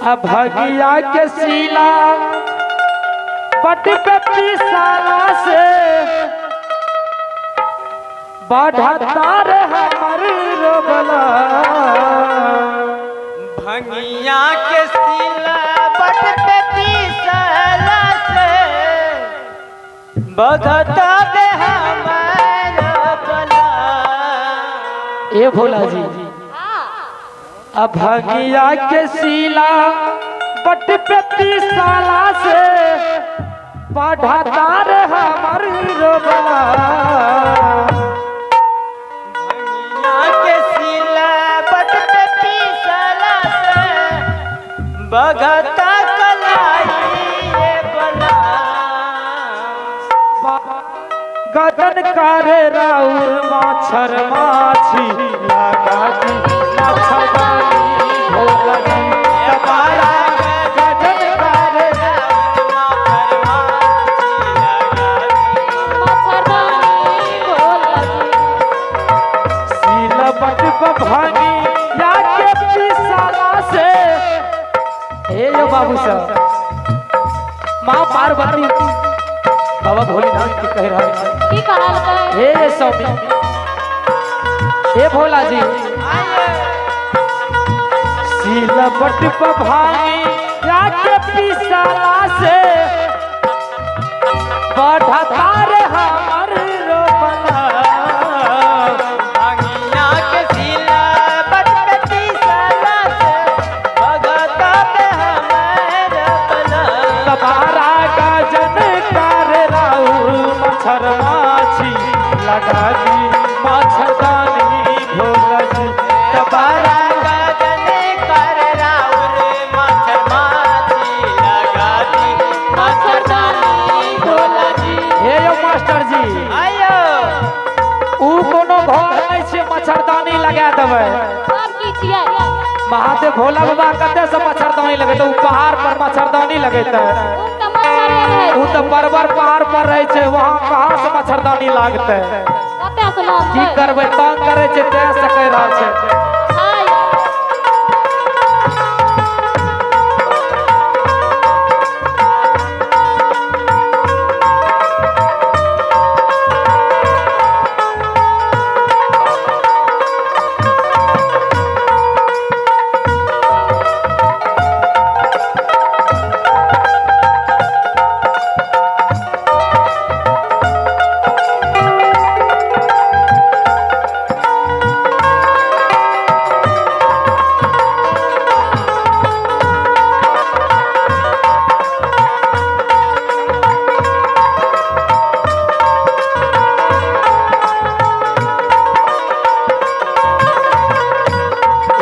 अभगिया के सीला पट पे पिसाला से बढ़ता रे हमर रोबला। भंगिया के सीला बट पे पीसला से बढ़ता रे हमर रोबला। ए भोला जी, अभगिया के सीला बट पे पिसाला से बढ़ता रे हमर रोबला। भंगिया के सीला बट पे पीसला से बघता कलाई ये बला। गगन करे राउर माछर माछी लगा दी मच्छरदानी भोला जी। तबारा गगन करे माछर माछी लगा दी मच्छरदानी भोला जी। सिलबट भांगी या के पिसाला से। हे यो बाबू साहब, माँ पार्वती बाबा भोलेनाथ के कह रहा है की कहलकै? हे स्वामी, हे भोला जी, सिलबट भांगी या के पिसाला से बढ़ता रे हमर रोबला। भंगिया के सीला बट पे पीसला से बघता रे हमर बला। तबारा गजन कर राउर मच्छर माछी लगा दी मच्छरदानी भोला जी। तबारा गजन कर राउर मच्छर माछी लगा दी मच्छरदानी भोला जी। हे यो मास्टर जी, आयो ऊ कोनो घर नहीं छै मच्छरदानी लगा देबै। सब की छियै? महादेव भोला बाबा कते से मच्छरदानी लगेतै? ऊ पहाड़ पर मच्छरदानी लगेतै। उ तऽ मच्छरे रहै ऊ छै। तऽ परवर पहाड़ पर रहै छै, वहाँ कहाँ से मच्छरदानी लागतै? कतऽ से की लागतै? करबै, तंग करै छै तैं से कहि रहल छै। आय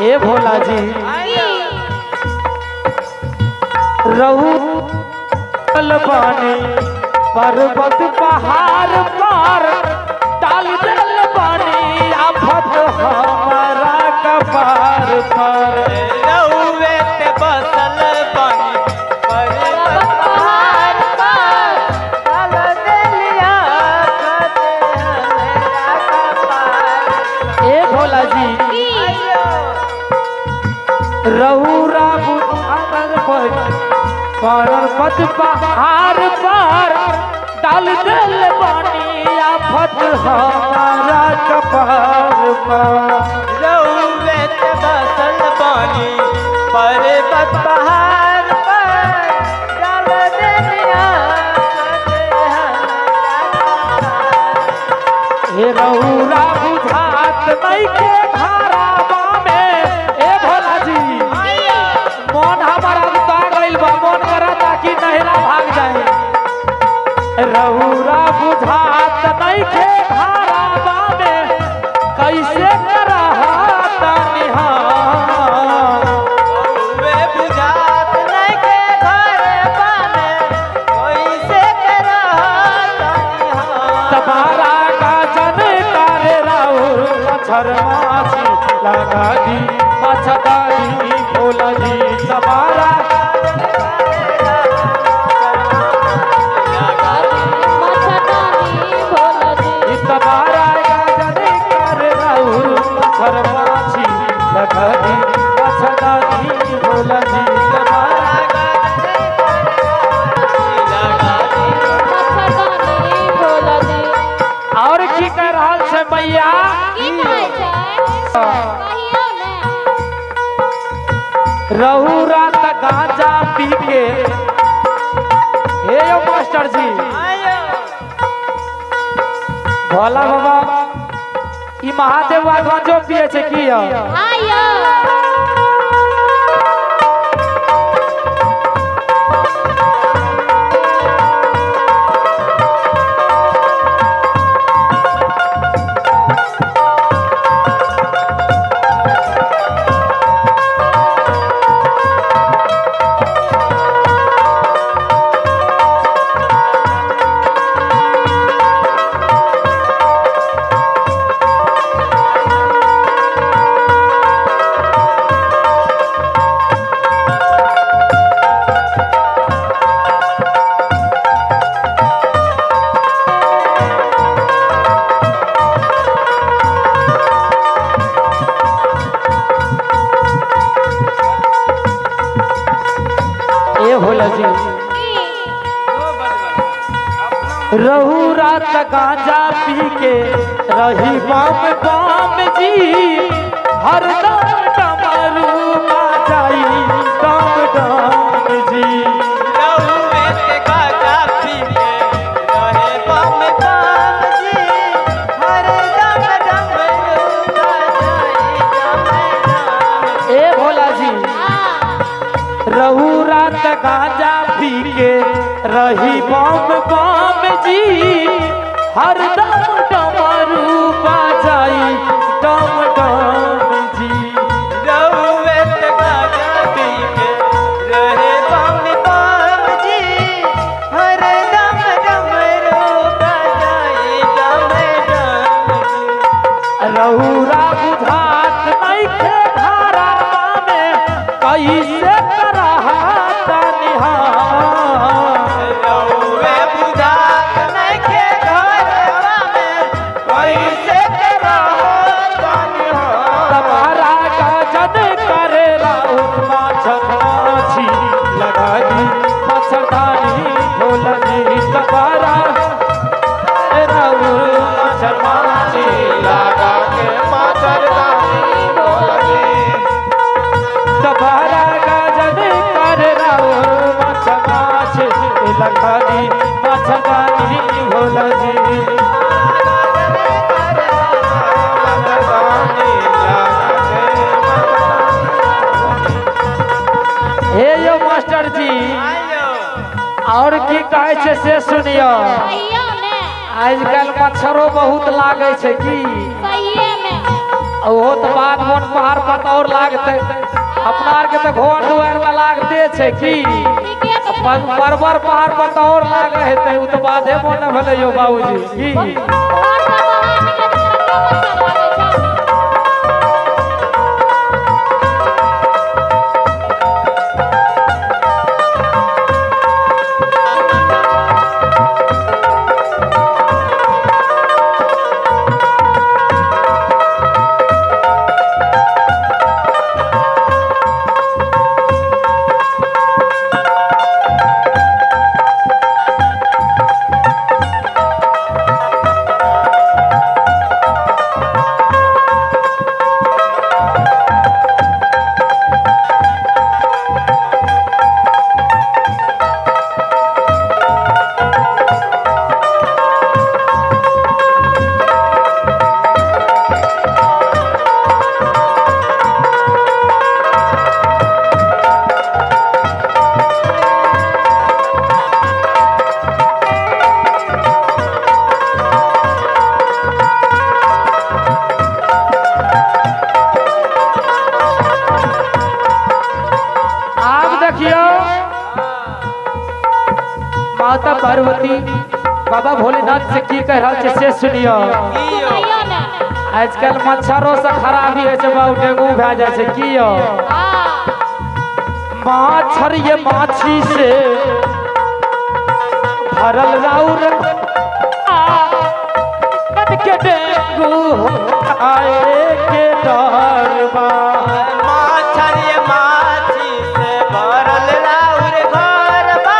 ए भोला जी, की? रहू बानी पर्वत पहाड़ पर डाल दिल बानी आफत हमारा कपार पर। रउवे ते बसल बानी पर्वत पहाड़ पर डाल देलिया कते हमरा कपार। ए भोला जी, की? आयो रहुरा पर्वत पहाड़ पर डाल दिल बानी आफत हमारा कपार पर। रउवे ते बसल बानी पर्वत पहाड़ पर डाल देलिया कते हमरा कपार। हे रहुरा बुझात नहीं के घराबा में। ए भोला जी, मन हमारा उता गइल बा, मन करता कि नहरा भाग जाए। रहुरा बुझात नहीं के घराबा में कैसे करहता निहार। रउवे बुझात नइखे घर बाने कैसे करहत निहार। तबारा गजन करे राउर मच्छर माछी लगा दी मच्छरदानी भोला जी। तबारा मच्छरदानी भोला जी। तबारा गजन करे राउर मच्छर माछी लगा दी मच्छरदानी भोला जी। तबारा रहुरा त गांजा पी के। हे यो मास्टर जी भोला बाबा ई महादेव गांजो पिए छे की यो? रहुरा त गांजा पी के रही बम बम जी हरदम डमरू बजाई डम डम जी। रहुए के गांजा पी के रहे बम बम जी हरदम डमरू बजाई डम डम। ए भोला जी रहुरा त गांजा पी के रही बम बम जी हरदम डमरू बजाई डम डम जी। रहुए के गांजा पी के रहे बम बम जी हरदम डमरू बजाई डम डम जी। रहुरा बुझात नइखे घरवा में कैसे करहत निहार। रहुए बुझात नइखे घरवा में कैसे करहत निहार। तुम्हारा गजन करे राउर माछर माछी लगाई मच्छरदानी भोला जी। तुम्हारा राउर माछर माछी लगा के मच्छरदानी भोला जी। तुम्हारा गजन करे राउर माछर माछी लगाई मच्छरदानी भोला जी। मच्छरदानी लगा के मच्छरदानी। हे यो मास्टर जी और की कहै छै से सुनियो। आजकल मच्छरो बहुत लागै छै की ओहो तऽ बाध बन पहाड़ पर तऽ और लागतै। अपना आर के तऽ घर दुआरि में लागते छै की परवर पहाड़ पर तऽ और लागै हेतै। ओ तऽ बाधे बन भेलै यो बाबूजी की। माता पार्वती बाबा भोलेनाथ से की कह रहा छै से सुनियो। आजकल मच्छरों से खराबी होइ छै बाबू, डेंगू भए जाइ छै की यो। माछर ये माछी से भरल राउर के डेंगू आए के डर बा। माछर ये माछी से भरल राउर घर बा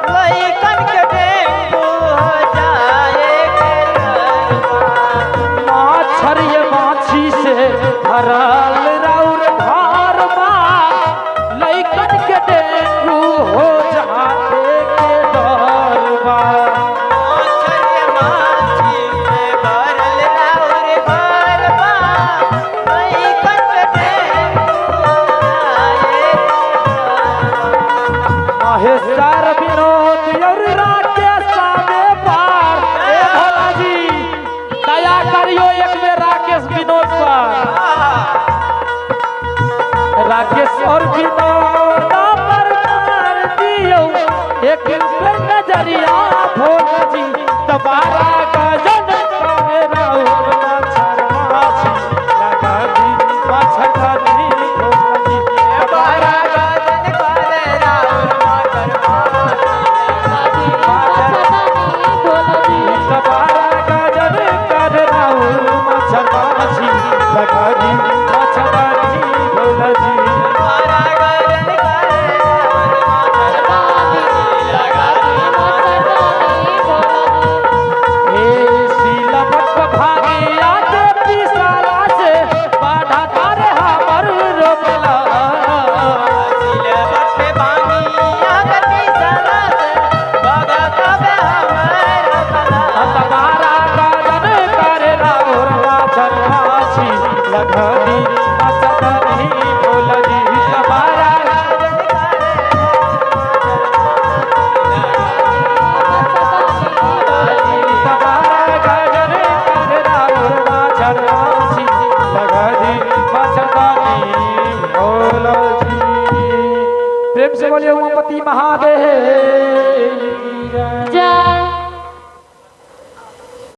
लइकन के डेंगू हो जाए के डर बा। माछर ये माछी से भरल राउर घर बा लगा दी मच्छरदानी भोला जी। बारा गजन करे रावण मच्छरदानी लगा दी मच्छरदानी भोला जी। ए शीला भक्त भागिया के पिसाला से बाढ़ा तारे हमर रोकला। सिलवट पे भांगिया के पीसला से भगत बे हमर बला। तबारा गजन करे राउर माछर माछी लगा दी मच्छरदानी भोला जी। तबारा गजन करे मच्छरदानी भोला जी। तबारा गजन करे राउर माछर माछी लगा दी मच्छरदानी भोला जी। प्रेम से बोलिए उमापति महादेव की जय।